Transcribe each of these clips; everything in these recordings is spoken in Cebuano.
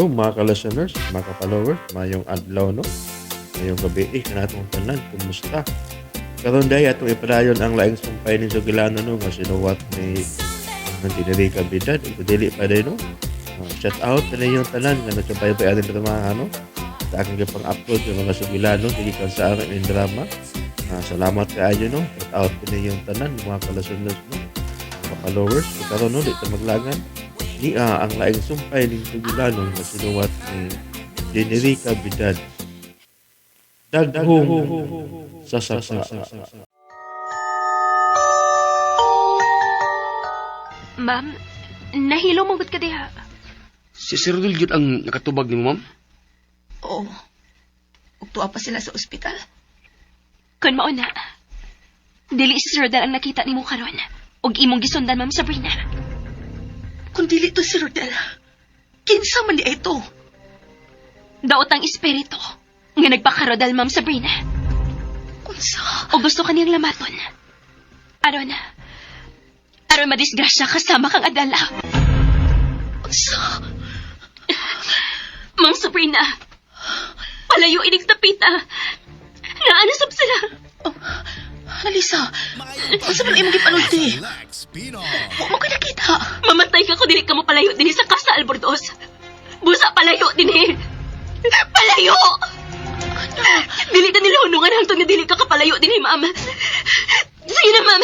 Hello mga ka-listeners, mga ka-followers, mayong adlaw, no? Mayong gabi eh, kanatong tanan, kumusta? Karon day atong ipadayon ang laing sumpay ni Sugilano, no, nga sinuwat ni Generica Bidad, ug dili pa day, no. Shout out na ninyong tanan nga nagsubaybay aning drama, ano? Sa akong gipang-upload yung mga Sugilano, gikan sa akong drama. Salamat kaayo, no. Shout out na ninyong tanan mga ka-listeners, no, mga followers. So, karon, no, di ta maglagan. Niya ang laing sumpay ning Sugilano nga sinuwat ni Generica Bidad. Daghong sa sapa. Ma'am, nahilo mo gud ka diha. Si Sir Rodel gyud ang nakatubag nimo, ma'am? Oo. Ug tuwa pa sila sa ospital. Kun mao na, dili si Sir Rodel ang nakita nimo karon ug imong gisundan, Ma'am Sabrina. Kung dili to si Rodel, kinsa man di ay to? Daot ang espiritu nga nagpakarodel, Ma'am Sabrina. Unsa? O gusto ka niyang lamaton. Aron, aron madisgrasya kasama kang Adela. Unsa? Ma'am Sabrina, palayo inig tapita. Naanasab sila. Oh, Analisa, unsa man imong gipanulti? Wa mo ko'y nakita. Mamatay ka kung dili ka mo palayo dinhi sa Casa Albornoz. Busa palayo dinhi. Palayo! Dili na nila hunungan hangtod nga dili ka kapalayo dinhi, ma'am. Sige na, ma'am.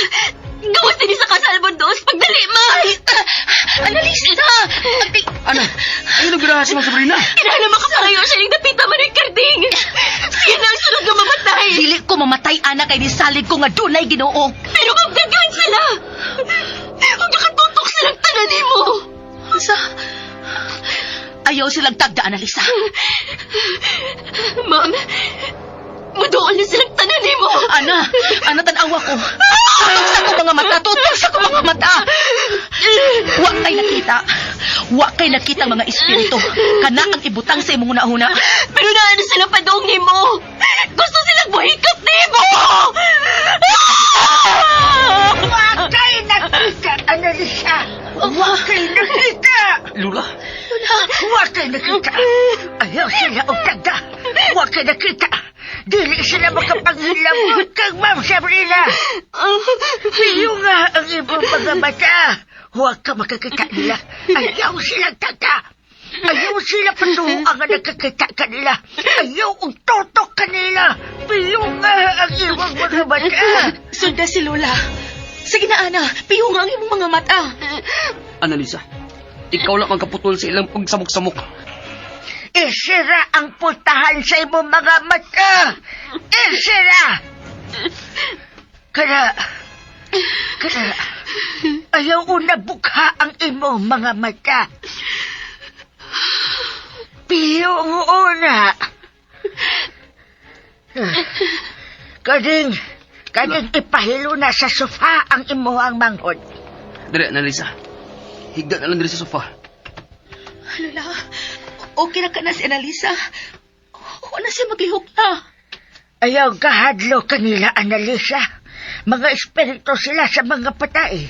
Gawas dinhi sa Casa Albornoz. Pagdali, ma'am. Analisa! Ana, ayaw nagiraha si Ma'am Sabrina. Kinahanglan makapalayo siya ning dapita man ng karding. Sige na ang sunod nga mamatay. Dili ko mamatay, ana, kay nisalig ko nga dunay Ginoo. Pero ma'am, daghan sila. Huwag nakatutok silang tanan nimo. Unsa? Ayaw silang tagda, Analisa. Ma'am, muduol na silang tanan nimo. Ana, ana, tan-awa ko. Tutok sa akong mga mata, tutok sa akong mga mata. Wa kay nakita. Wa kay nakita ang mga espiritu. Kana ang ibutang sa imong hunahuna. Pero naano sila padong nimo? Gusto silang buhikap nimo! Wa kay nakita, Analisa! Wa kay nakita! Lula? Wa kay nakita! Ayaw sila og tagda! Wa kay nakita! Dili sila makapanghilabot kang Ma'am Sabrina! Iyo nga ang imong mga mata! Huwag ka makakita nila! Ayaw silang tagda! Ayaw sila patuo ang nakakita kanila! Ayaw og tutok kanila! Piyo nga ang imong mga mata! Sunda si Lola. Sige na, Ana. Piyo nga ang imong mga mata. Analisa, ikaw lang ang kaputol sa ilang pagsamok-samok. Isira ang putahan sa imong mga mata! Isira! Kana, kana, ayaw una bukha ang imong mga mata. Piyo ang una. Kading, kading ipahilo na sa sofa ang imuhang manghod. Dire, Analisa. Higda na lang dire sa sofa. Lola, okay na ka na si Analisa. Huwag na siya maglihok na. Ayaw kahadlo kanila, Analisa. Mga espiritu sila sa mga patay.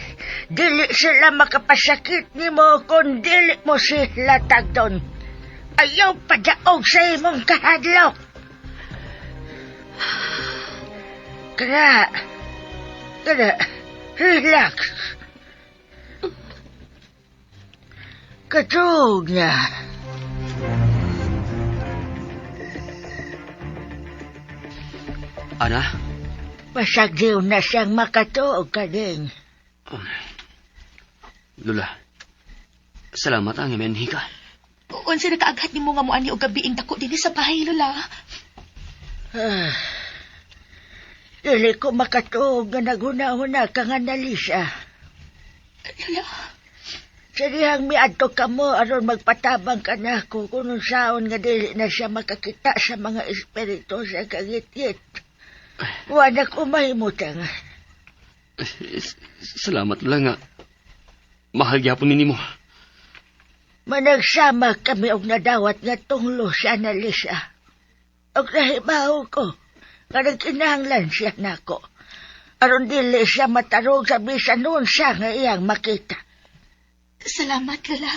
Dili sila makapasakit nimo kung dili mo sila tagdon. Ayaw padaog sa imong kahadlok. Kaya, kaya, relax. Katug na. Ana? Pasagdiw na siyang makatuog ka din. Lula, salamat ang imenhi ka. Unsa nakaaghat nimo nga moani og gabiing dako dinhi sa bahay, Lola? Dili ko makatuog nga naghuna-huna ka nga Analisa. Lola, Sa dihang miadto ka mo aron magpatabang ka na ako kung unsaon nga dili na siya makakita sa mga espiritu sa kagitgit. Wa na ko mahimutang. Salamat lang nga. Mahal gyapon ni nimo. Managsama kami og nadawat nga tunglo si Analisa. Og nahibaw ko nga nagkinahanglan siya nako. Aron dili siya matarog sa bisan unsa nga iyang makita. Salamat, Lola.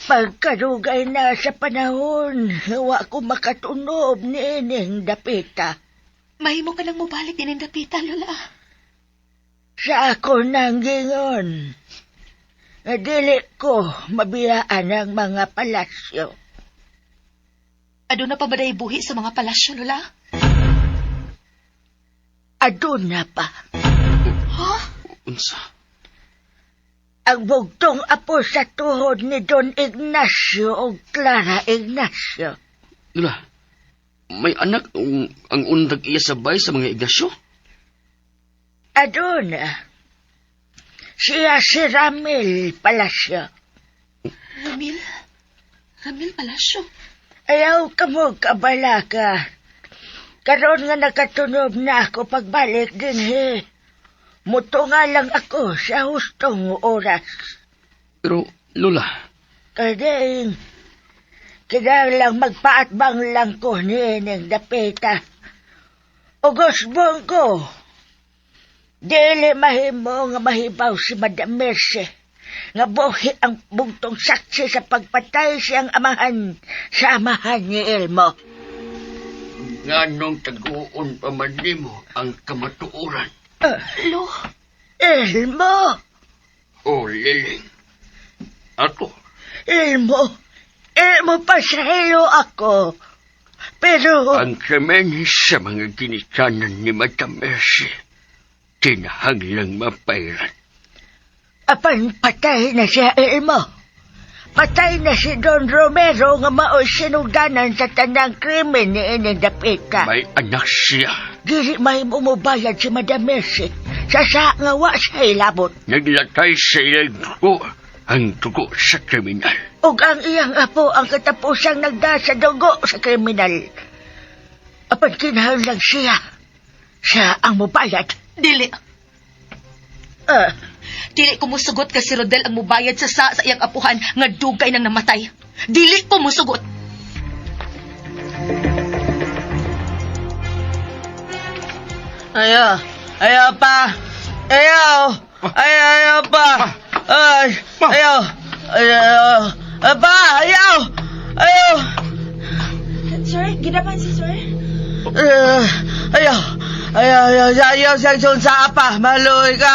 Pagkarugay na sa panahon, wa ko makatunob ni ining dapita. Mahimo ka nang mobalik din ang dapita, Lola. Sa ako nang gingon, nga dili ko mabiyaan ang mga palasyo. Aduna pa ba day buhi sa mga palasyo, Lola? Aduna pa. Ha? Unsa? Ang bugtong apo sa tuhod ni Don Ignacio o Clara Ignacio. Lola, may anak ang undag iya sabay sa mga Ignacio? Aduna. Siya si Ramil Palacio. Ramil? Ramil Palacio? Ayaw ka mo kabala ka. Karon nga nakatunob na ako pagbalik din he. Muto nga lang ako sa hustong oras. Pero, Lola, Kading, kinahanglang magpaatbang lang ko niining dapita. Ugosbong ko. Dili mahimo nga mahibaw si Madam Mercy. Nga buhi ang bugtong saksi sa pagpatay siyang amahan sa amahan ni Elmo. Nganong taguon pa man nimo ang kamatuoran? Lo, Elmo! O, Liling. Ako, Elmo! Elmo, pasahero ako. Pero ang krimen sa mga ginikanan ni Madam Mercy, kinahanglang mapairan. Apan patay na siya, Elmo. Patay na si Don Romero nga maoy sinugdanan sa tanang krimen ni ining dapita. May anak siya. Dili mahimo mo bayad si Madam Mercy sa sa nga wa siya ilabot. Naglatay sa ilang dugo ang dugo sa kriminal. Ug ang iyang apo ang katapusang nagda sa dugo sa kriminal. Apan kinahanglan siya. Siya ang mobayad. Dili. Ah, Dili ko musugot ka si Rodel ang mubayad sa sa iyang apuhan nga dugay nang namatay. Dili ko musugot. Ayaw. Ayaw pa. Ayaw. Ayaw, ayaw pa. Ay, Ma. ayaw. Ayaw. Ay, pa, ayaw. Ayaw. Sir, gidapan si sir. Ayaw. Ayaw, ayaw, ayaw, ayaw, sa apa. Maloy ka.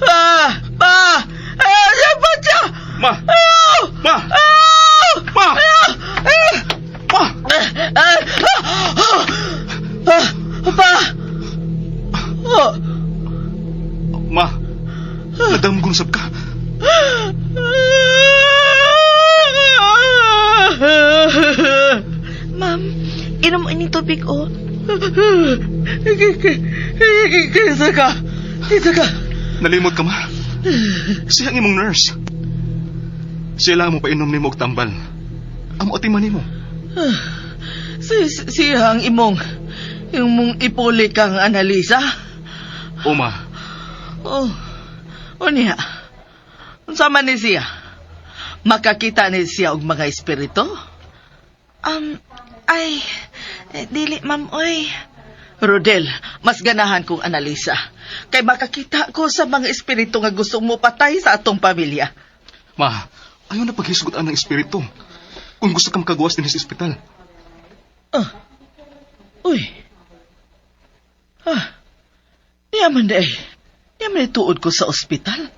Ah, pa. Ayaw, siya pa siya. Ma! Ayaw. Ma! Ayaw. Ma! Ayaw. Ayaw. Ma! Ah, ah, ah, ah, pa. Oh. Ma! Nadamgon sab ka. Ma'am, inom mo ining tubig, oh. Kinsa ka? Kinsa ka? Nalimot ka, ma. Siya ang imong nurse. Siya lang mo painom nimo og tambal. Amo atiman nimo. Si siyang imong ipuli kang Analisa. O ma, Oh. Unya. Unsa man ni siya? Makakita ni siya og mga espiritu? Ay, dili, ma'am, oy. Rodel, mas ganahan kong Analisa. Kay makakita ko sa mga espiritu nga gusto mo patay sa atong pamilya. Ma, ayaw na paghisgutan ng espiritu. Kung gusto kang kagawas din sa ospital. Ah. Uy. Ah. Niya man day. Niya man tuod ko sa ospital.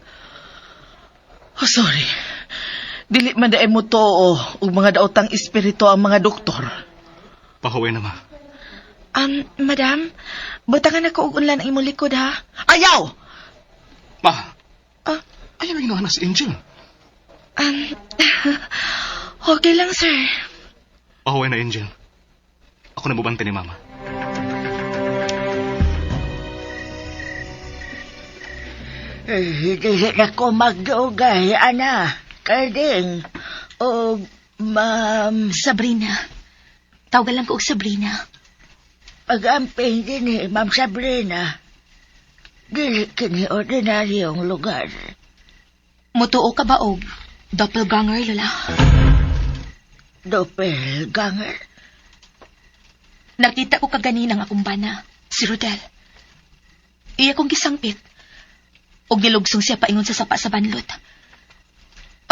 Oh, sorry. Dili man day mo to og mga daotang espiritu ang mga doktor. Pahuwi na, ma. Madam, butangan ako og unlan ang imong likod, ha? Ayaw! Ma! Ah. Ayaw yung na si Angel. Okay lang, sir. Pahuwi na, Angel. Ako na bubante ni Mama. Eh, dili na ko magdugay, ana. Karding. O, ma'am, Sabrina. Tawagan lang ko og Sabrina. Pag-amping din eh, Ma'am Sabrina. Dili kini ordinaryong lugar. Mutuo ka ba og doppelganger, Lola? Doppelganger? Nakita ko kaganina ang akong bana, si Rodel. Iya kong gisangpit. Og nilugsong siya paingon sa sapa sa banlot.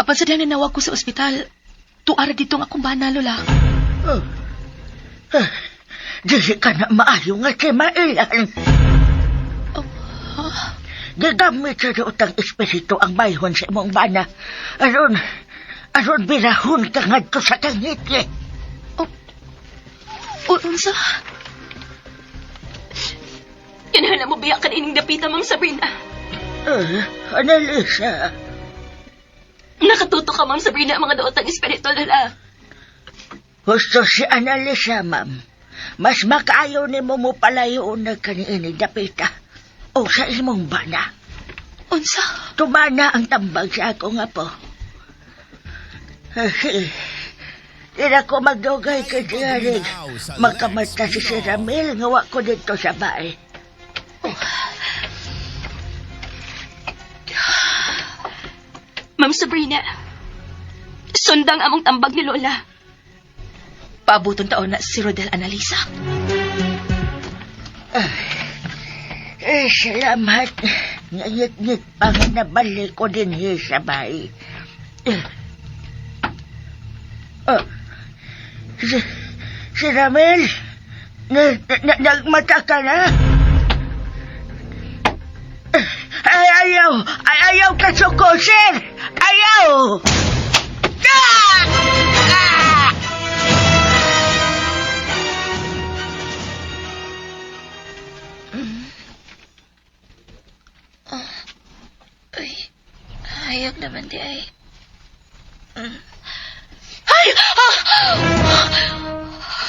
Apan sa dihang nanawag ko sa ospital, tuara dito ang akong bana, Lola. Oh. Ah, dili ka na maayo nga kay mailan. Oh, Gigamit sa utang espiritu ang bayhon sa imong bana. Aron, aron birahon ka ngadto sa kangitngit. Oh, unsa? Kinahanglan mo biya ka ining dapita, Ma'am Sabrina. Analisa. Nakatuto ka, Ma'am Sabrina, ang mga daotang espiritu, Lola. Gusto si Analisa, ma'am. Mas makaayo ni mo mo palayo na kaniini dapita. O sa imong bana. Unsa? Tumana ang tambag sa ako nga po. Tira ko magdugay kay Tiyarig. Magkamata si Sir Ramil nga wa ko dito sa bae. Ma'am Sabrina, sundang among tambag ni Lola. Paabuton taon na si Rodel, Analisa. Eh, salamat. Ngayit-ngit pa nga nabalik ko din sa bahay. Eh. Oh. Si Ramil, nagmata ka na? Ay, ayaw! Ay, ayaw ka suko, sir! Ayaw! Ah! Ah! Uy, hayag naman di ay. Ay! Ah!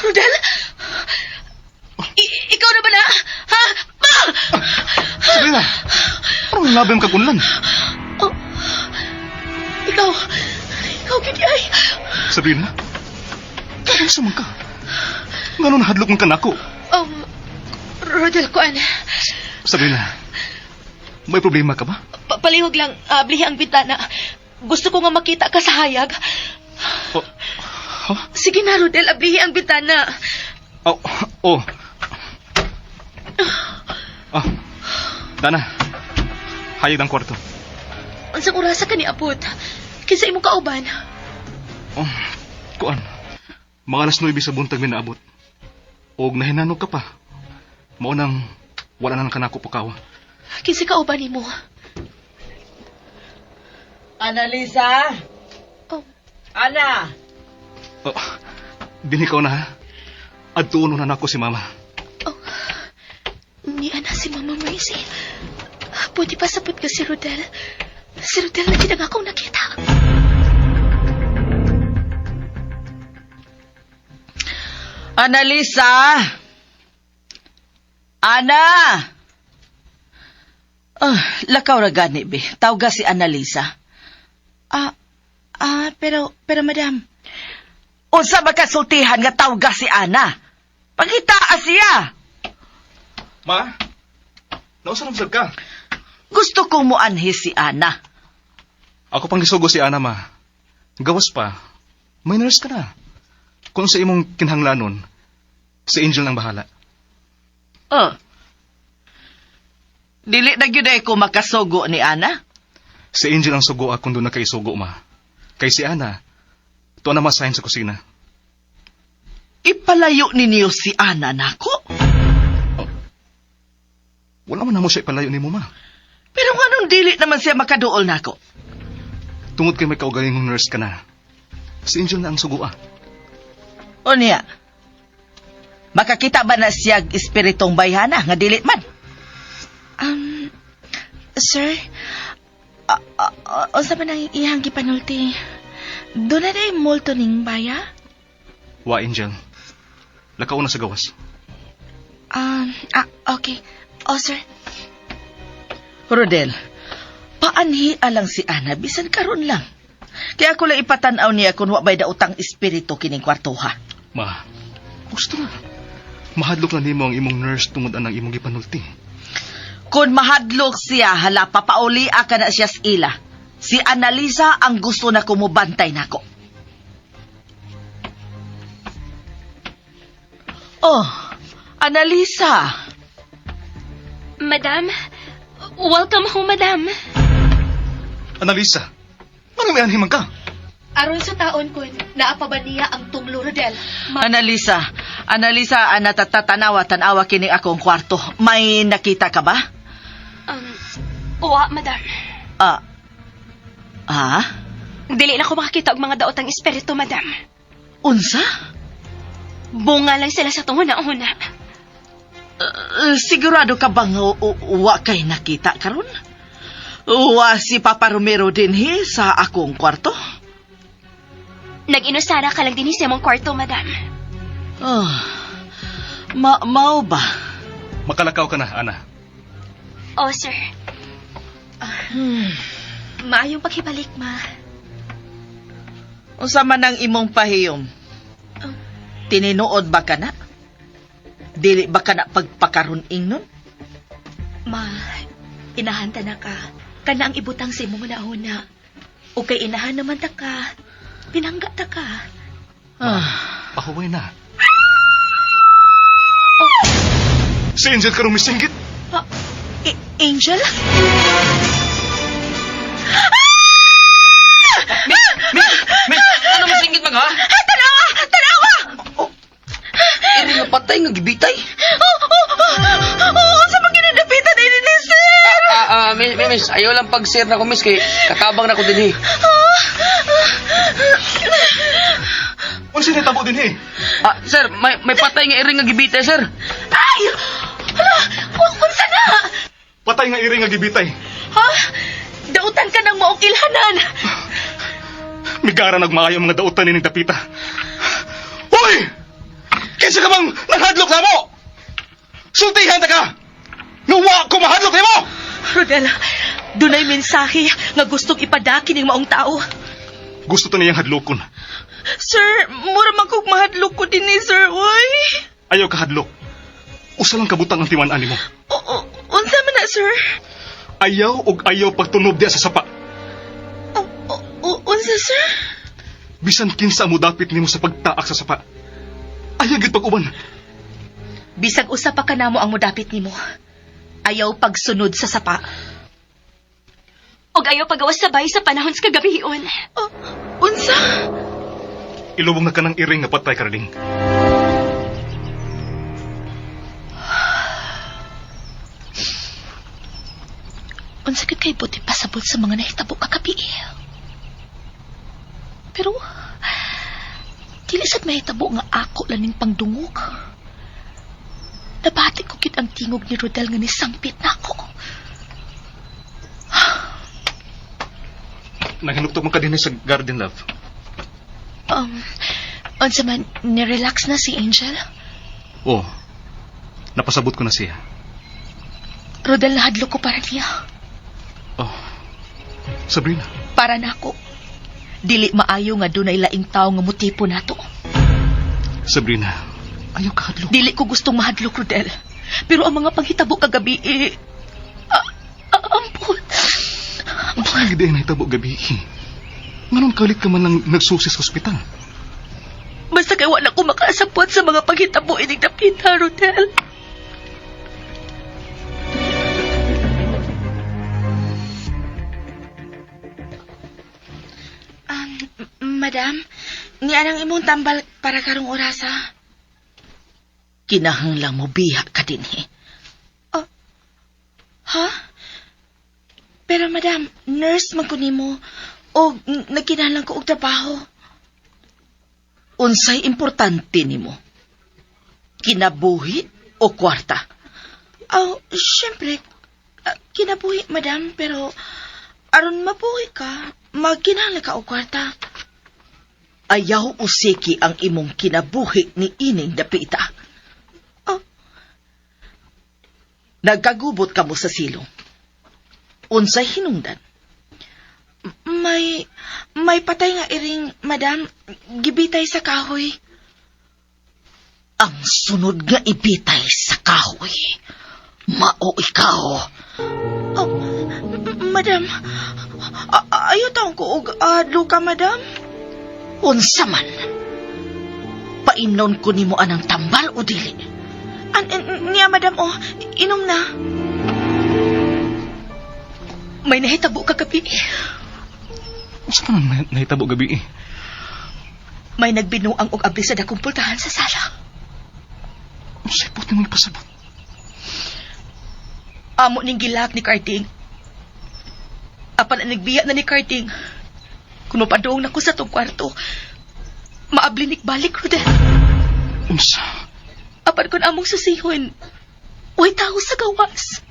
Rodel? Ikaw na ba na? Ha? Ah! Sabrina! Anong labi mo kagunlan? Oh, ikaw, ikaw gid ay. Sabrina? Ano man ka? Ngano nahadlok man ka nako? Rodel, kuan. Sabrina, may problema ka ba? Palihog lang, ablihi ang bintana. Gusto ko nga makita ka sa hayag. Oh, huh? Sige na, Rodel, ablihi ang bintana. Oh, oh. Ah, Dana, hayag ang kwarto. Unsang orasa ka ni abot? Kinsa imong kauban? Oh, kuan. Mga alas 9 sa buntag mi naabot. Og nahinanog ka pa. Mao nang wala na nang kanako pukawa. Kinsa kauban nimo? Analisa? Oh. Ana! Oh, dinhi ka na ha. Adtuon na nako si mama. Oh, ni ana si Mama Mercy. Pwede pa sapot ka si Rodel. Si Rodel na gid ang akong nakita. Analisa! Ana! Ah, lakaw ra gani be. Tawga si Analisa. Pero madam, Unsa ba kasultihan nga tawga si Ana? Pangitaa siya. Ma, nausa ramsab ka. Gusto kong muanhi si Ana. Ako pang gisugo si Ana, ma. Gawas pa, may nurse ka na. Kung sa imong kinahanglanon, si Angel nang bahala. Oh. Dili na gyud ay ko makasugo ni Ana. Si Angel ang sugo akong doon na kay sugo, ma. Kay si Ana, tuwa na masahin sa kusina. Ipalayo ninyo si Ana nako. Oh. Wala man na mo siya ipalayo nimo, ma. Pero nganong dili naman siya makaduol nako? Tungod kay may kaugalingong nurse ka na, si Angel na ang sugoa. O niya, makakita ba na siya espiritong bayhana nga dili man? Sir, unsa man ang iyang gipanulti? Doon na day multo ning baya? Wa, Angel. Lakaw na sa gawas. Okay. Oh, sir. Rodel, paanhi lang si Ana bisan karon lang. Kaya ako lang ipatanaw niya kung wa bay daotang espiritu kining kwartoha. Ma, gusto na. Mahadlok na nimo ang imong nurse tungod anang imong gipanulti. Kung mahadlok siya, hala, papauli ka na siya sa ila. Si Analisa ang gusto na kumubantay nako. Oh, Analisa. Madam, welcome home, madam. Analisa, Ano may anhiman ka? Aron sa taon kun, naa pa ba niya ang tunglo, Rodel? Analisa, Analisa, ana tatatanawa, tanawa kini akong kwarto. May nakita ka ba? Uwa, madam. Ah. Ah? Dili na ko makakita og mga daotang espiritu, madam. Unsa? Bunga lang sila sa tunguna-una. Sigurado ka bang wa kay nakita karon? Wa si Papa Romero dinhi sa akong kwarto? Nag-inusara ka lang din sa imong kwarto, madam. Oh, mao ba? Makalakaw ka na, Ana. Oh, sir. Maayong paghibalik, ma. Unsa man ang imong pahiyom? Tinuod ba ka na? Dili ba ka na pagpakaroon ingnon? Ma, inahanta na ka. Kana ang ibutang sa imong una. O kay inahan naman ta ka. Pinangga ta ka. Ah. Pahuway na. Si Angel ka rumisingit. Angel? Miss, ano masingit mag ha? Tanawa! Tanawa! Iri nga patay nga gibitay. Oh, sa mga ginadapitan ay ni sir! Miss, miss, ayaw lang pag-share na ko, miss, kay katabang na ko din eh. Unsa nitabo din eh? Sir, may patay nga iri nga gibitay, sir. Ay! Hala! Unsa na? Patay nga iri nga gibitay. Ha? Dautan ka ng maong ilhanan! Migara nagmaayo ang mga dautan ni dapita. Hoy! Kinsa ka bang naghadlok na mo? Sultihan ta ka! Nuwa ko mahadlok nimo! Rodel, dunay mensahe nga gustong ipadaki ning maong tao. Gusto to niyang hadlokon. Sir, mura man kog mahadlok ko din ni sir, uy. Ayaw ka hadlok. Usa lang kabutang ang tiwan-an nimo. Unsa man na, sir? Ayaw og ayaw pagtunob diya sa sapa. Unsa, sir? Bisan kinsa mo dapit nimo sa pagtaak sa sapa. Ayaw gyud pag-uban. Bisag usa pa kanamo ang modapit nimo. Ayaw pagsunod sa sapa. Og ayaw pagawas sabay sa panahon sa kagabion. Unsa? Ilubong na ka ng iring nga patay karling. Unsa gid kay buti pasabot sa mga nahitabo kagabi. Pero dili sad mahitabo nga ako laning pangdungog. Nabati ko gid ang tingog ni Rodel nga nisangpit nako. Nanghinuktok man ka din sa garden, love. Unsa man ni-relax na si Angel? Oh, napasabot ko na siya. Rodel, nahadlok ko para niya. Oh, Sabrina. Para nako. Dili maayo nga dunay laing tawo nga motipo nato. Sabrina, ayaw ka hadlok. Dili ko gustong mahadlok, Rodel. Pero ang mga panghitabo kagabi, eh, ampot. Ang pangagid ay nahitabo gabi. Nganon kalit ka man lang nagsusi sa ospital. Basta kay wala ko makasapot sa mga panghitabo ining dapita, Rodel. Madam, niya ang imong tambal para karong orasa. Kinahanglang mo biha ka din eh. Oh, ha? Pero madam, nurse man ko nimo o nagkinahanglan ko og trabaho. Unsay importante nimo? Kinabuhi o kwarta? Oh, syempre, kinabuhi, madam, pero aron mabuhi ka, magkinahanglan ka og kwarta. Ayaw usiki ang imong kinabuhi ni ining dapita. Oh. Nagkagubot ka mo sa silong. Unsay hinungdan? May patay nga iring, madam, gibitay sa kahoy. Ang sunod nga ibitay sa kahoy. Mao ikaw. Oh, madam, ayaw taong ko og adlo ka, madam. Unsa man? Paimnon ko nimo anang tambal o dili? Niya, madam, oh, inom na. May nahitabo kagabi. Unsa man ang nahitabo gabi eh? May nagbinuang og abli sa dakong pultahan sa sala. Unsay buot nimong ipasabot? Amo ning gilak ni Carding. Apan ang nagbiya na ni Carding. Kung mapadung na ko sa tong kwarto, maabli nig balik, Rodel. Unsa? Apan kung among susihon, way tao sa gawas.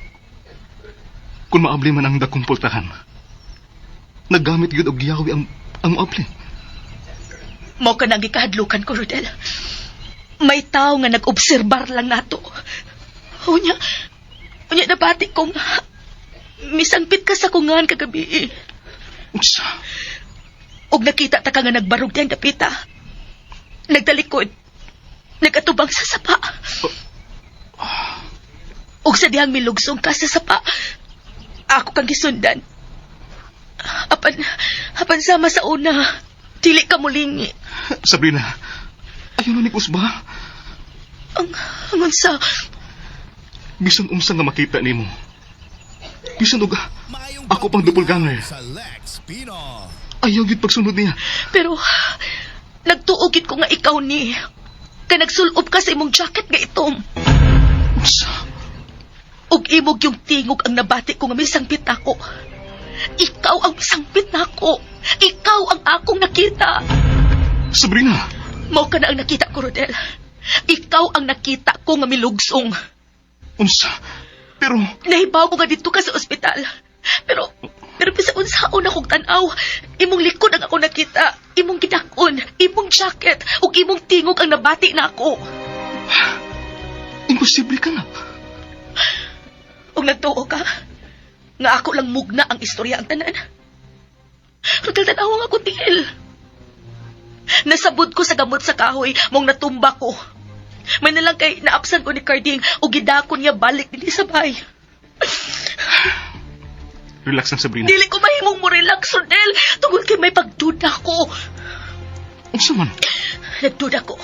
Kung maabli man ang dakong pultahan, naggamit gyud og giyawi ang moabli. Mao ka nang gikahadlukan ko, Rodel. May tao nga nag-obserbar lang nato. Unya, unya nabati kong misangpit ka sa kungan kagabi. Unsa? Og nakita ta ka nga nagbarog diyang dapita. Nagtalikod. Nagatubang sa sapa. Og sa dihang milugsong ka sa sapa, ako kang gisundan. Apan, apan sama sa una, dili ka mulingi. Sabrina, ayaw na ni Usba. Ang unsa, Bisan unsa nga makita nimo. Bisan og ako pang doppelganger. Ayaw gyud pagsunod niya. Pero nagtuogit ko nga ikaw ni. Kay nagsulob ka sa imong jacket nga itom. Unsa? Ug imog yung tingog ang nabati ko nga misangpit ako. Ikaw ang misangpit nako. Ikaw ang akong nakita. Sabrina, Mao ka na ang nakita ko, Rodel. Ikaw ang nakita ko nga milugsong. unsa? Pero Nahibaw ko nga dito ka sa ospital. Pero bisa unsaon akong tan-aw. Imong likod ang ako nakita. Imong gidakon, imong jacket, ug imong tingog ang nabati nako. imposible ka na. Ug nagtuo ka, nga ako lang mugna ang istorya ang tanan. Rodel, tan-aw ang ako tiil. Nasabod ko sa gamot sa kahoy, mong natumba ko. May nalang kay naapsan ko ni Carding o gidakon niya balik dinhi sa bahay. Relax lang, Sabrina. Dili ko mahimong mo relax, Rodel, tungod kay may pagduda ko. Unsa man? Nagduda ko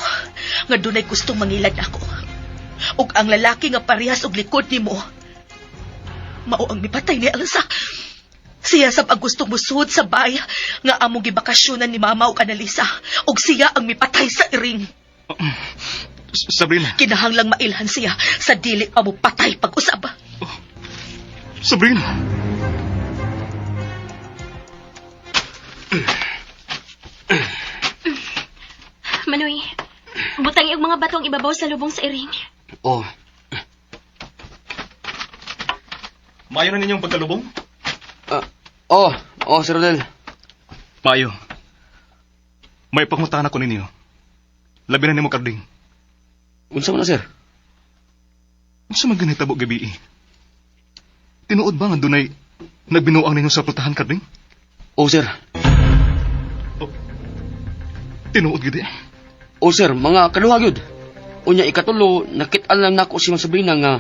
nga dunay gustong mangilad ako. Ug ang lalaki nga parehas og likod nimo, mao ang mipatay ni Elsa. Siya sab ang gustong musuod sa bay nga among gibakasyonan ni Mama ug Analisa ug siya ang mipatay sa iring. Sabrina, Kinahanglang mailhan siya sa dili pa mo patay pag-usab. Sabrina. Manoy, butang og mga batong ibabaw sa lubong sa iring. Oh, Maayo na ninyong pagkalubong? oh, oh, Sir Rodel. Maayo. May pangutana ko ninyo. Labi na nimo Karding. Unsa man na, sir? Unsa man ganitabo gabi eh? Tinuod ba nga dunay nagbinuang ninyo sa pultahan, Karding? Oh, sir. Tinuod gid eh. Oh, sir, mga kaduha gyud. Unya ikatulo, nakit-an lang nako si Ma'am Sabrina nga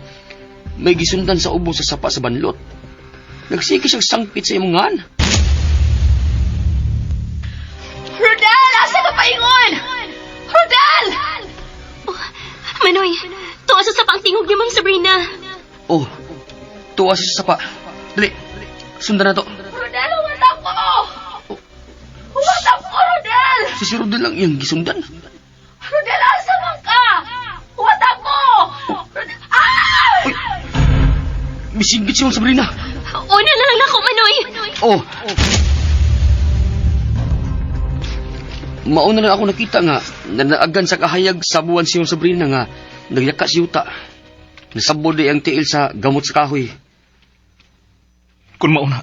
may gisundan sa ubos sa sapa sa banlot. Nagsige siyang sangpit sa imong ngan. Rodel, asa ka paingon? Rodel! Oh, Manoy, tuwa sa sapa ang tingog ni Ma'am Sabrina. Oh, tuwa siya sa sapa. Dali, sundan na to. Rodel, huwag ako! Huwag ako, Rodel! Si Sir Rodel lang iyang gisundan. Rodel, asa man ka? Huwag ako! Rodel, ah! Misinggit si Ma'am Sabrina. Una na lang nako, Manoy. Oh. Mauna na ako nakita nga nanaagan sa kahayag sa buwan si Ma'am Sabrina nga nagyaka si yuta. Nasabod ang tiil sa gamot sa kahoy. Kun mauna.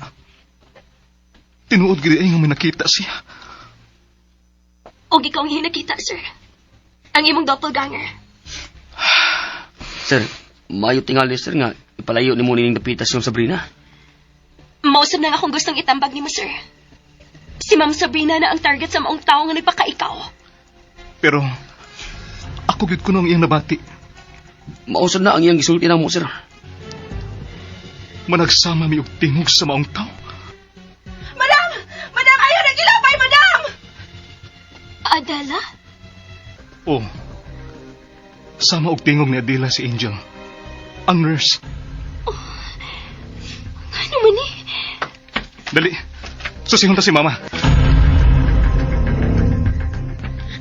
Tinuod gid ay nga may nakita siya. Og ikaw ang hinakita, sir. Ang imong doppelganger. Sir, mayo tingali sir nga ipalayo nimo nining dapita si Ma'am Sabrina. Mausap na nga akong gustong itambag nimo, sir. Si Ma'am Sabrina na ang target sa maong tao nga nagpakaikaw. Pero ako gid kuno ang iyang nabati. Mausad na ang iyang gisulti namo sir. Managsama mi og tingog sa maong tao. Madam! Madam, ayaw na gilabay, madam! Adela? Oh. Sama og tingog ni Adela si Angel. Ang nurse. Ano man eh? Dali. Susihon ta si Mama.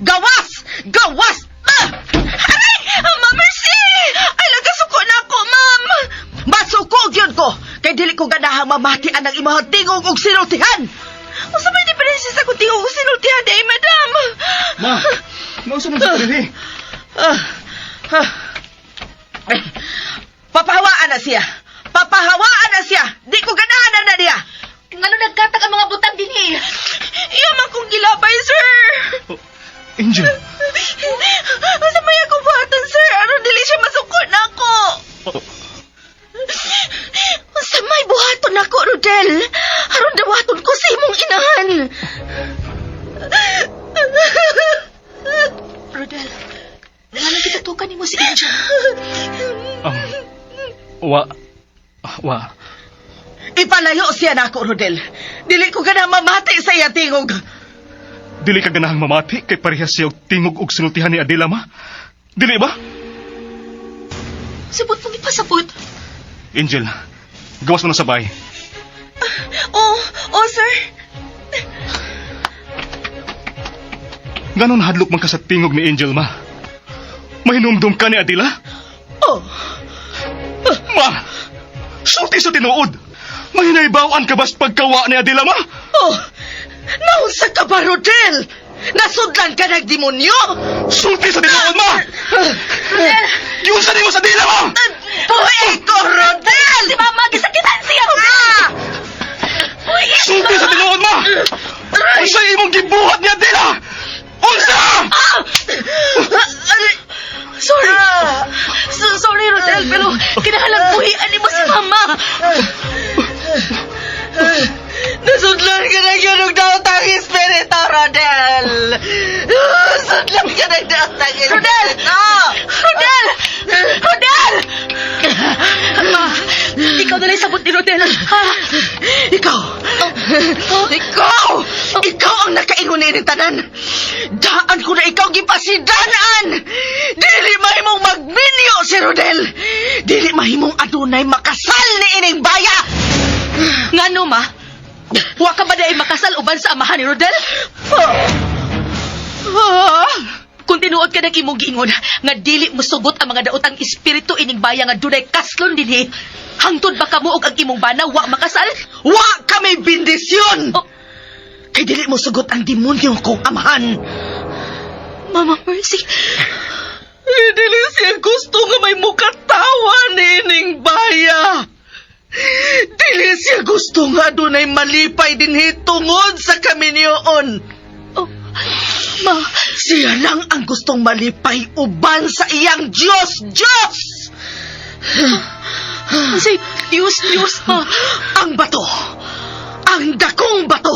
Gawas! Gawas! Ah! Aray! Ma'am Mercy! Ay, nagkasuko na ako, ma'am! Masuko gyud ko! Kay dili ko ganahang mamatian ang imong tingog og sinultihan! Unsa may diferensya sa kung tingog og sinultihan day, madam? Ma, mausa man sa diri. Ah, ah. Eh, Papahawaan na siya! Papahawaan na siya! Di ko ganahan na na niya! Ngano nagkatag ang mga butang dinhi? Iya man kong gilabay, sir! Oh, Angel, Unsa may akong buhaton, sir? Aron dili siya masuko na ako. Oh. Unsa may buhaton nako, Rodel? Aron dawaton ko sa imong inahan. Rodel, ngano gitutukan nimo si Angel? wa, wa. Ipalayo siya nako, Rodel. Dili ko ganahan mamati sa iya tingog. Dili ka ganahang mamati kay parehas siya og tingog og sinultihan ni Adela, ma. Dili ba? Sabot mong ipasabot. Angel, gawas mo na sa bahay. Oh, oh, sir. Ganon hadlok man ka sa tingog ni Angel, ma. Mahinumdum ka ni Adela? Oh, Ma! Sulti sa tinuod! Mahinaybawan ka ba's pagkawa ni Adela, ma? oh. Naunsa ka ba, Rodel? Nasudlan ka ng demonyo? Sulti sa tinuod, ma! Rodel! Yun sa nimo sa dila, ma! Buhi ko, Rodel! Si Mama, gisakitan siya! Ah! Sulti sa tinuod, ma! Unsa imong gibuhat ni Adela? Unsa? Sorry. Sorry, Rodel, pero kinahanglan buhian nimo si Mama. Nasudlan ka ng yun og daotang espiritu, Rodel! Nasudlan ka ng daotang espiritu! Rodel! Rodel! Rodel! Ma, ikaw na lang sabot ni Rodel. Ha? Ikaw! Ikaw! Ikaw ang nakaingon ni tanan! Daan ko na ikaw gipasidanan! Dili mahimong magminyo si Rodel! Dili mahimong adunay makasal ni ining baya! Ngano, ma? Wa ka ba dahil makasal uban sa amahan ni Rodel? Ah! Kung tinuod ka ng imong giingon, nga dili musugot ang mga daotang espiritu ining baya nga dunay kaslon dinhi, hangtod ba kamo og ang imong bana wa makasal? Wa kami bendisyon! Oh. Kay dili mo sugot ang demonyo kong amahan! Mama Mercy, Dili siya gusto nga may mukatawa ni ining baya. Dili siya gusto nga adunay malipay dinhi tungod sa kaminyoon. oh, ma, Siya lang ang gustong malipay uban sa iyang Diyos, Diyos! say, Diyos, Diyos, ma. Ang bato, ang dakong bato,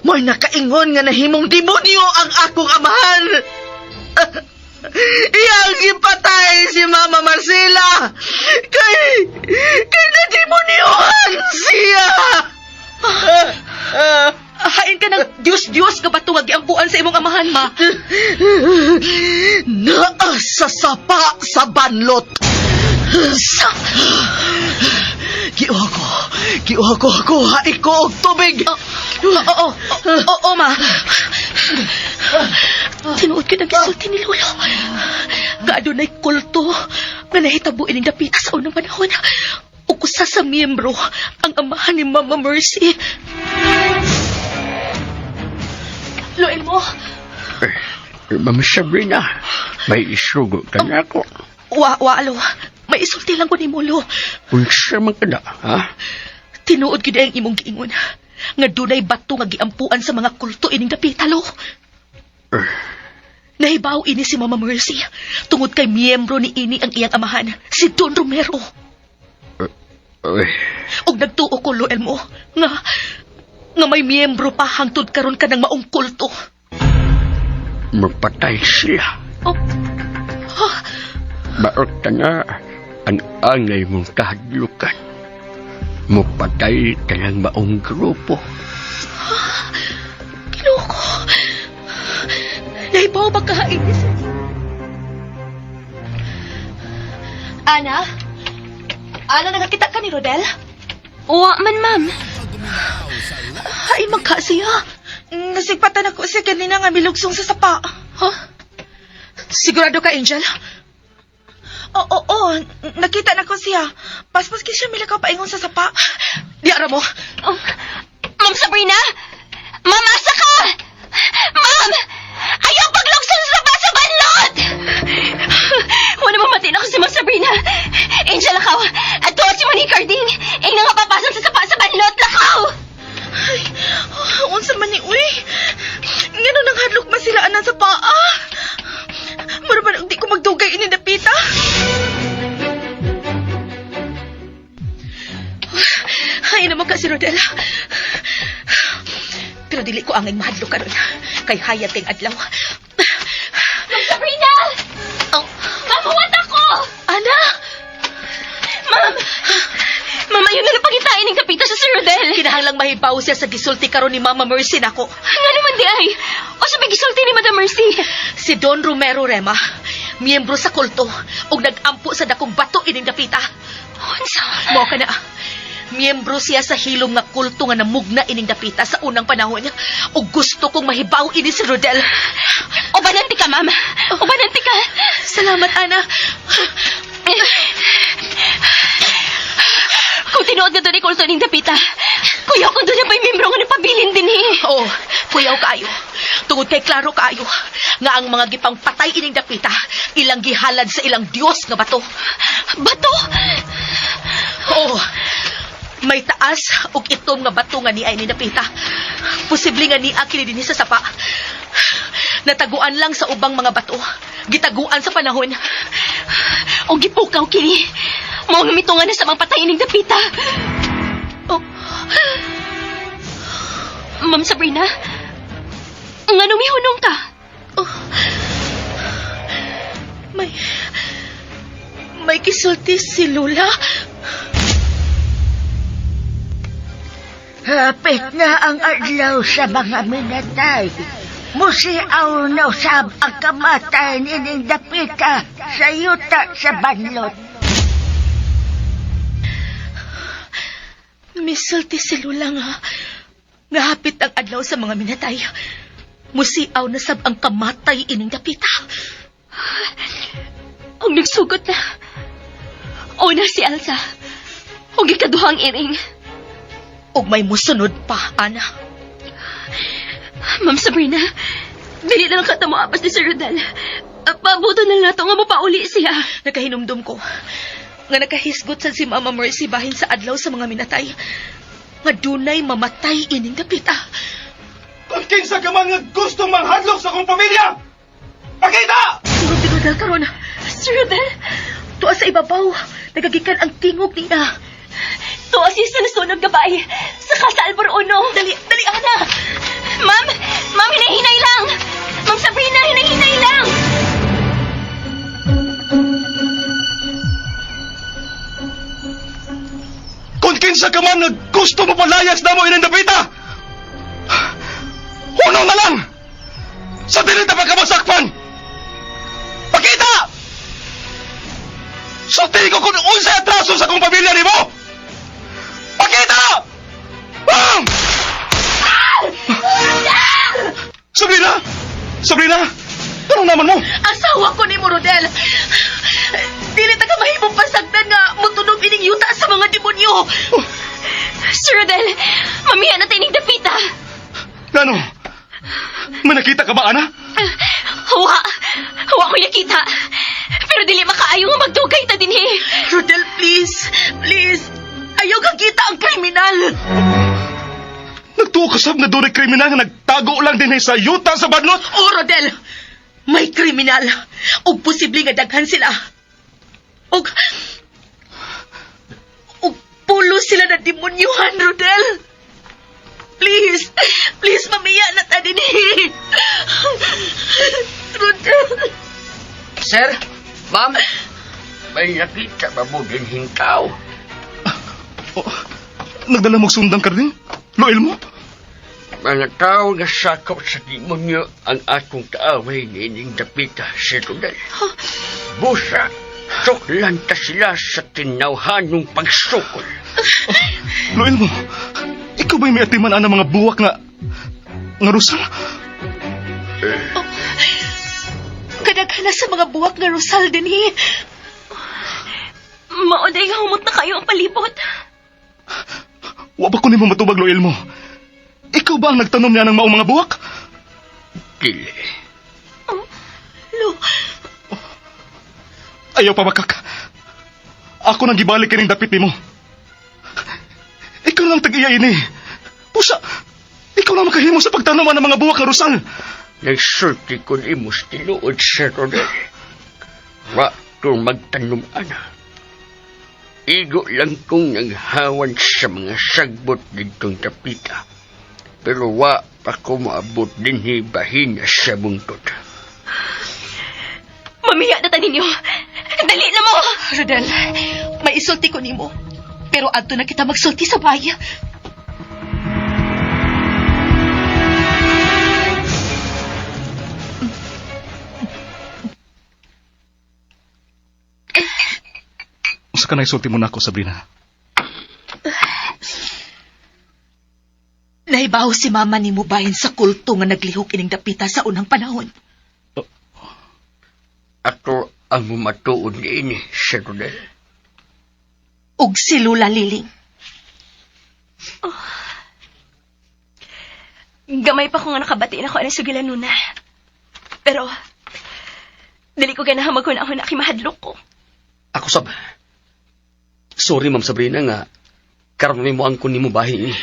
mo'y nakaingon nga nahimong demonyo ang akong amahan. Iyang gipatay si Mama Marcela kay nademonyohan siya. Hain ka ng Diyos, Diyos nga bato nga giampuan sa imong amahan, ma. Naa sa sapa sa banlot. Sa, Giuha ko, giuha ko, kuha ko og tubig. Oo, oo, oo, ma. Tinuod ka ng gisulti ni Lolo. Nga adunay kulto nga nahitabo ining dapita sa unang panahon. Ug usa sa miyembro ang amahan ni Mama Mercy. Loel mo, Ma'am Sabrina, may isugo ka na ako. wa, wa, alo. May isulti lang ko ni Molo. Unsa man ka na, ha? Tinuod gyud ang imong giingon. Nga dunay bato nga giampuan sa mga kulto ining dapita, lo. Nahibaw ini si Mama Mercy tungod kay miyembro ni ini ang iyang amahan, si Don Romero. Uy, Ug nagtuo ko, Loel mo, nga may miyembro pa hangtod karon ka ng maong kulto. mapatay sila. Oh. Baot ka na ang angay mong kahadlukan. Mupatay ka ng maong grupo. Ginoo ko. Nahibaw ba ka ini si... Ana? Ana, nakakita ka ni Rodel? Wa man, ma'am. Ay, magka siya. Nasigpatan ako siya kanina nga milugsong sa sapa. Huh? Sigurado ka, Angel? Oo, oo, nakita na ko siya. Paspas kay siya milakaw paingon sa sapa. Di ara mo. Oh. Ma'am Sabrina? Ma'am, asa ka? Ma'am! Ayaw paglugson sa sapa sa banlot! Wala mamatay na ako si Ma'am Sabrina. Angel, lakaw. At tuwa si Monique Carding. Ay nangapapasan sa sapa sa banlot, lakaw! Ay, oh, unsa man ni uy. Ngano nang hadlok man sila anan sa paa? Mura man di ko magdugay ini dapita. Ay, naman ka si Rodel. Pero dili ko angay mahadlok karon. Kay hayat kay adlaw. Ma'am Sabrina! Oh. Ma'am, huwat ako! Ana! Ma'am! Ma'am, ayun na lang pangitain ng kapita sa Sir Rodel. Kinahanglang mahibaw siya sa gisulti karon ni Mama Mercy nako. Nga naman di ay. O sa gisulti ni Madam Mercy. Si Don Romero Rema, miyembro sa kulto ug nag-ampo sa dakong bato ining dapita. Unsa? Mo ka na. Miyembro siya sa hilom nga kulto nga namugna ining dapita sa unang panahon ug gusto kong mahibaw ini si Rodel. Ubananti ka, ma'am. Ubananti ka. Salamat, Ana. Kung tinuod nga doon ni kulto ning dapita, kuya kung doon na pa'y membro nga napabilin din eh. Oo, kuyaw kaayo. Tungod kay klaro kaayo nga ang mga gipangpatay ining dapita ilang gihalad sa ilang Dios nga bato. Bato? Oo. May taas ug itom nga bato nga niay ni dapita. Posible nga niya kini dinhi sa sapa. Nataguan lang sa ubang mga bato. Gitaguan sa panahon. O gipukaw kini. Mao nga mitungan na sa mga patay ning dapita. Oh. Ma'am Sabrina, nga mihunong ka? Oh. May kisulti si Lula. Hapit na ang adlaw sa mga minatay. Musiaw na usab ang kamatay nining dapita sa yuta sa banlot. Misulti si Lula nga. Nga hapit ang adlaw sa mga minatay. Musiaw na sab ang kamatay ining dapita. Ang nagsugot na. Una si Elsa. Ug ikaduhang iring. Ug may musunod pa, Ana. Ma'am Sabrina, dili na lang ka apas ni Sir Rodel. Pabuto na lang nato nga mapauli siya. Nakahinumdum ko nga nakahisgot sad si Mama Mercy bahin sa adlaw sa mga minatay. Nga dunay mamatay ining dapita. Kung kinsa ka man nga gustong manghadlok sa akong pamilya! Pakita! Turog si Rodel karon. Sir Rodel, Tuwa sa ibabaw, nagagikan ang tingog niya. Tuwa siya sa nasunog gabay. Saka sa Albor Uno. Dali, dali, Ana! Ma'am, ma'am, hinay-hinay lang. Ma'am Sabrina, hinay-hinay lang. Kung kinsa ka man nga gusto mo palayas na mo ining dapita! Hunong na lang! Sa dili ta pagkamasakpan! Pakita! Sulti ko kung unsay atraso sa akong pamilya nimo! Pakita! Bam! Sabrina! Sabrina! Tanong naman mo! Asawa ko ni mo, Rodel. Dili ta ka mahimong pasagdan nga mutunog ining yuta sa mga demonyo. Oh. Sir Rodel, mamiya na tining dapita. Gano? May nakita ka ba, Ana? Huwa. Huwa ko nakita. Pero dili makaayo nga magdugay ta dinhi. Rodel, please. Please. Ayaw ka kita ang kriminal. Nagtuo ka sab na doon kriminal nga nagtago lang din sa yuta sa badlot? Oh, Rodel. May kriminal. Ug posible nga daghan sila. Ug pulo sila na demonyuhan, Rodel. Please, please, mamiya na ta dinhi. Rodel. Sir, ma'am, May nakita ba mo din hintaw? Oh, nagdala mo sundang ka rin? Loel mo? Mga tao nga sakop sa demonyo ang atong kaaway nining dapita si Rodel. Busa, tuklan ta sila sa tinawhanong pagsukol. Loel mo, ikaw ba'y may atiman ang mga buwak nga Nga rusal? Oh, Kadaghan sa mga buwak nga rosal dinhi. Mao day nga humot na kayo ang palibot. Wa ba ko nimo matubag, Lo Elmo? Ikaw ba ang nagtanom niya ng maong mga buwak? Dili. Lo, Ayaw pa bakak. Ako nang gibalik kining dapit nimo. Ikaw lang tag-iya ini. Pusa, ikaw lang makahimo sa pagtanom ng mga buwak nga rusal. Nagsulti ko ni mo sa tinuod, Sir Rodel. Wa ko magtanom, ana. Igo lang kong naghawan sa mga sagbot ditong tapita. Pero wa pa ko maabot dinhi bahin sa bungtod. Mamiya na ta ninyo. Dali na mo! Rodel, may isulti ko nimo. Pero adto na kita magsulti sa bahay. Usa ka naisulti mo na ako, Sabrina. Nahibaw si mama nimo bahin sa kulto nga naglihok ining dapita sa unang panahon. Ako ang matuod niini, Sir Rodel. Ug si Lula Liling. Gamay pa ko nga nakabati na ko anang sugilan nuna. Pero, dili ko ganahan maghuna-huna kay mahadlok ko. Ako sab. Sorry, Ma'am Sabrina nga karon mo ang kun nimo bahin ini.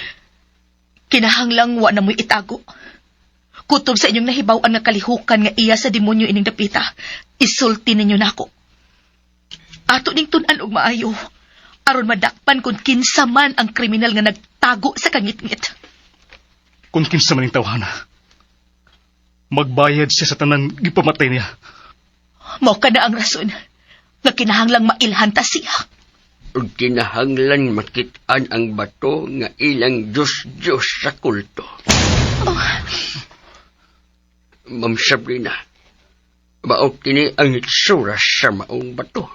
Kinahanglang wa na mo'y itago. Kutob sa inyong nahibaw-an nga kalihukan nga iya sa demonyo ining dapita, isulti ninyo nako. Ato ning tun-an og maayo, aron madakpan kung kinsa man ang kriminal nga nagtago sa kangitngit. Kung kinsa man ang tawhana. Magbayad siya sa tanan gipamatay niya. Mao ka na ang rason nga kinahanglang mailhan ta siya. Ug kinahanglan makit-an ang bato nga ilang Diyos-Diyos sa kulto. Ma'am Sabrina, mao kini ang itsura sa maong bato.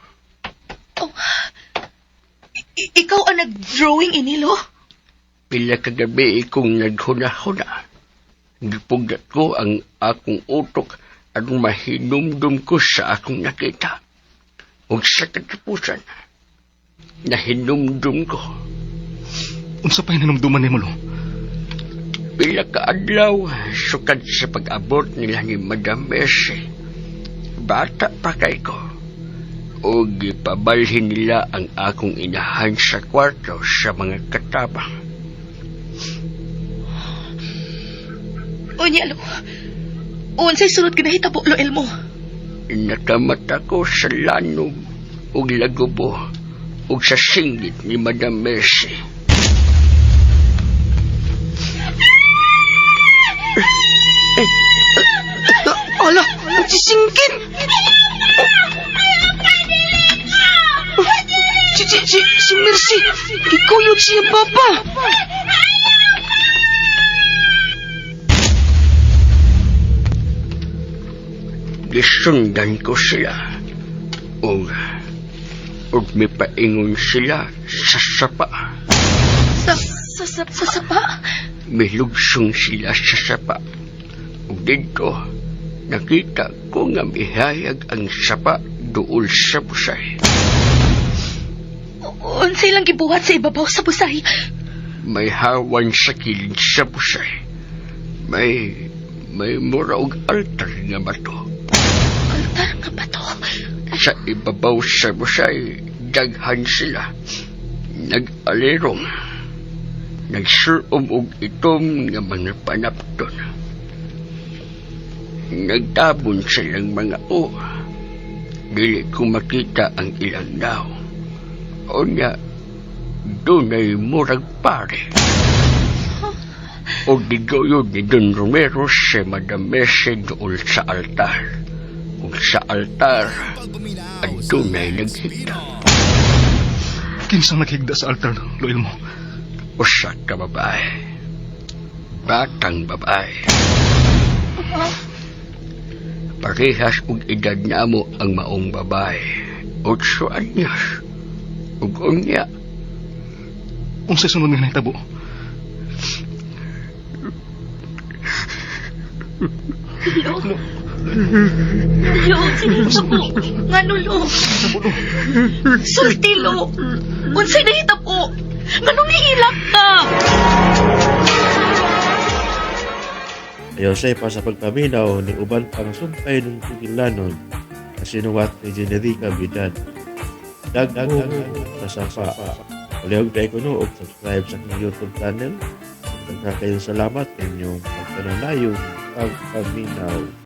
Ikaw ang nag-drawing inilo? Pila kagabi kong naghuna-huna. Gipugat ko ang akong utok aron mahinumdum ko sa akong nakita. Ug sa katapusan, nahinumdum ko. Unsa pa hinumduman nimo, Lo? Pila ka adlaw sukad sa pag-abot nila ni Madam Mercy. Bata pa kay ko. O gipabalhin nila ang akong inahan sa kwarto sa mga katabang. Unya, Lo. Unsay sunod ka nahitabo, Lo Elmo? Nakamata ko sa lanom ug lagubo ug sa singgit ni Madam Mercy. Ala, magsisingkit! Si Mercy, gikuyog siya papa. Gisundan ko sila. Ug ug mipaingon sila sa sapa. Sa sapa? Milugsong sila sa sapa. Ug didto, nakita ko nga mihayag ang sapa duol sa busay. Unsay lang gibuhat sa ibabaw sa busay? May hawan sa kilid sa busay. May mura og altar nga bato. Altar nga bato. Sa ibabaw sa busay, daghan sila. Nag-alirong. Nagsuom og itom nga mga panapton. Nagtabon silang mga o. Dili ko makita ang ilang daw. Unya, dunay murag pare. O gigoyod ni Don Romero si Madam Mercy dool sa altar. Ug sa altar, adunay naghigda. Kinsang naghigda sa altar, Lo Elmo? Usa ka babae. Batang babae. Parehas og edad namo ang maong babae. 8 anyos. Ug unya, Unsay sunod nga nahitabo? Lo. Lo, sinita po. Ngano, Lo? Sulti, Lo. Unsay nahitabo? Nganong nihilak ka? Ayaw say pa sa pagpaminaw ni uban pang sumpay ng sugilanon na sinuwat ni Generica Vidad. Dagdag sa sapa. Palihog tayo kuno og subscribe sa akong YouTube channel. Daghan kayong salamat inyong pagkananayong pagpaminaw.